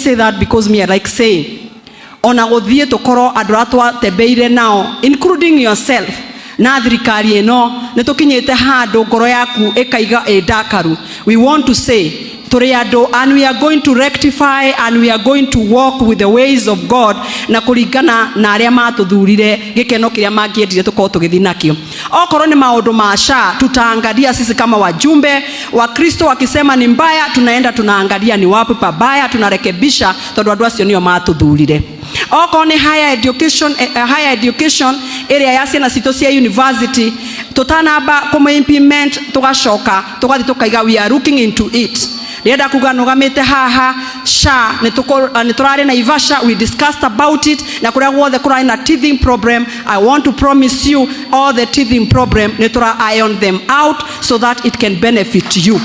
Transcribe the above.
say that because me, I like saying, ona gũthiĩ tũkorwo andũ arĩa twatembeire nao, including yourself, na thirikari ĩno nĩ tũkinyĩte handũ ngoro yaku ĩkaiga ĩ ndakaru. We want to say tũrĩ andũ and we are going to rectify and we are going to walk with the ways of God na kũringana na arĩa matũthurire, gĩkeno kĩrĩa mangĩendire tũkorwo tũgĩthiĩ nakĩo. Okorwo nĩ maũndũ ma SHA, tutaangalia sisi kama wajumbe wa Kristo. Wakisema ni mbaya, tunaenda tunaangalia ni wapi pabaya, tunarekebisha, tondũ andũ acio nĩo matũthurire. Okorwo nĩ higher education, higher education ĩrĩa ya ciana citũ cia university, tũtanamba kũmĩ implement, tũgacoka tũgathiĩ tũkaiga we are looking into it. Ndĩrenda kuga nũgamĩte haha, SHA nĩ tũrarĩ Naivasha, we discussed about it, na kũrĩa guothe kũrarĩ na teething problem, I want to promise you all the teething problem nĩ tũra iron them out so that it can benefit you.